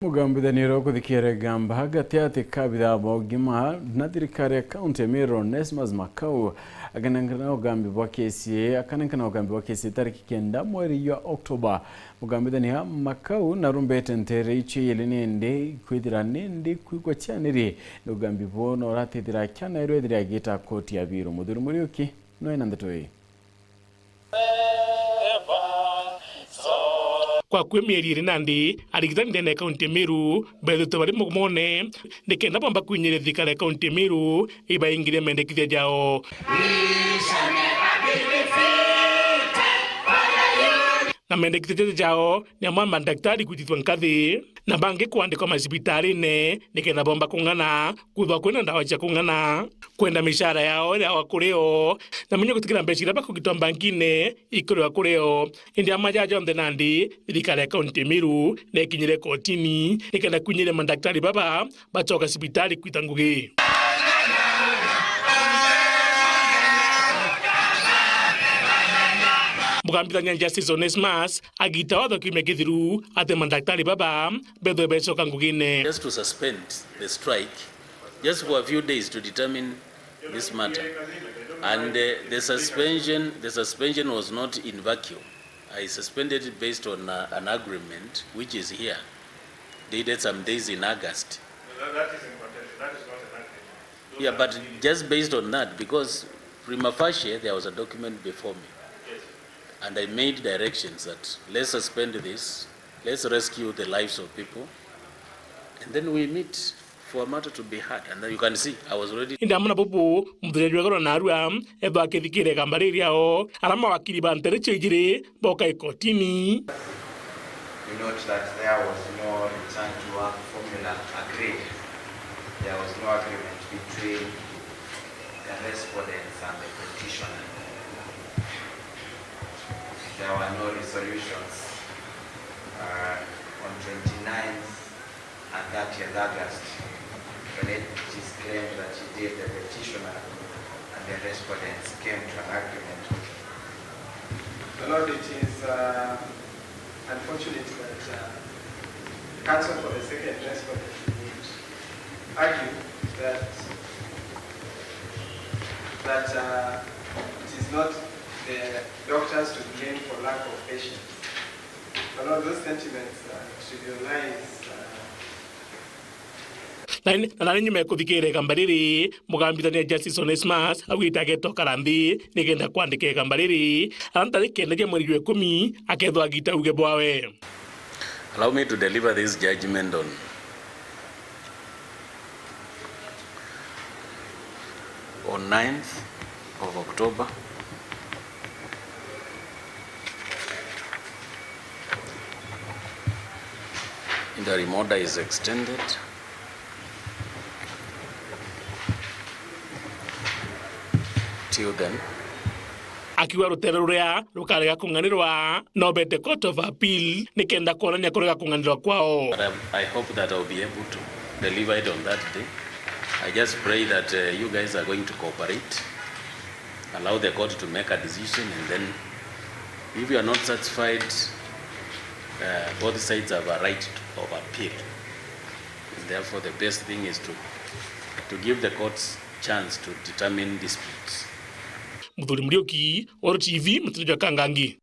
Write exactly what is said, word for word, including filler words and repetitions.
Mugambithania uria ukuthikira igamba gatiati ka abithaa ba ugima na thirikari ya kaunti ya Meru, Onesmus Makau, akanengana ugambi bwa kesi, akanengana ugambi bwa kesi tariki kenda mweri jwa Oktoba. Mugambithania Makau narumbete ntere icio iiri nindi kwithira nindi kwigua cianiri ni ugambi buu na uratithira kianairwe ethira agita koti ya Biru. Muthuri Muriuki no ena ndeto ii. Kwa kwi mieri iri nandi, arigitani ndene ya kaunti ya Meru bethitwe bari mugomone nikenda bomba kwinyiria thirikari ya kaunti ya Meru ibaingirie mendekithia jao. Na mendekithia jaja jao ni amwe a mandaktari kwitithua nkathi na bangi kwandikwa macibitarine nikenda bomba kung'ana kwithwa kwina ndawa cia kung'ana, kwenda micara yao iria wa kuri o, na menye gutikira mbeca iria bakugitwa mbankine ikurwa kuri o. Indi ama ja jonthe nandi, thirikari ya kaunti ya Meru nekinyire kotini nikenda kwinyiria mandaktari baba bacoka cibitari kwita ngugi. Mugambithania Justice Onesmus agita watho kiumia kithiru ati mandaktari baba bethwe becoka ngugine. Just to suspend the strike, just for a few days to determine this matter. And, uh, the suspension, the suspension was not in vacuum. I suspended it based on, uh, an agreement which is here, dated some days in August. No, that, that is in contention. That is not an agreement. Those, yeah, are, but just based on that, because prima facie there was a document before me, yes, and I made directions that let's suspend this, let's rescue the lives of people, and then we meet for a matter to be heard, and then you can see I was already. Indi amwe na bubu, muthenya jwa igoro narua, ethwa akithikira igamba riri riao, ara mawakiri ba ntere cio ijiri boka ikotini. We note that there was no return to work formula agreed. There was no agreement between the respondents and the petitioner. There were no resolutions, uh, on twenty-ninth and thirtieth August, when it is claimed that indeed the petitioner and the respondents came to an agreement. My Lord, it is, uh, unfortunate that, uh, counsel for the second respondent would argue that, that, uh, it is not the doctors to blame for lack of patience. But all those sentiments, uh, trivialize, uh, Na ni, na nari nyuma ya kuthikira igamba riri, mugambithania Justice Onesmus augite agetokara nthi nikenda kwandika igamba riri, ara ntariki kenda cia mweri jwa ikumi akethwa agita uge bwawe. Allow me to deliver this judgment on on ninth of October. Interim order is extended till then. Akiuga rutere ruria rukarega kung'anirwa no bete Court of Appeal nikenda kwonania kurega kung'anirwa kwao. But I, I hope that I'll be able to deliver it on that day. I just pray that, uh, you guys are going to cooperate, allow the court to make a decision, and then if you are not satisfied, uh, both sides have a right of appeal. And therefore, the best thing is to, to give the courts chance to determine disputes. Muthuri Muriuki, Oro T V, Muturia jwa Kangangi.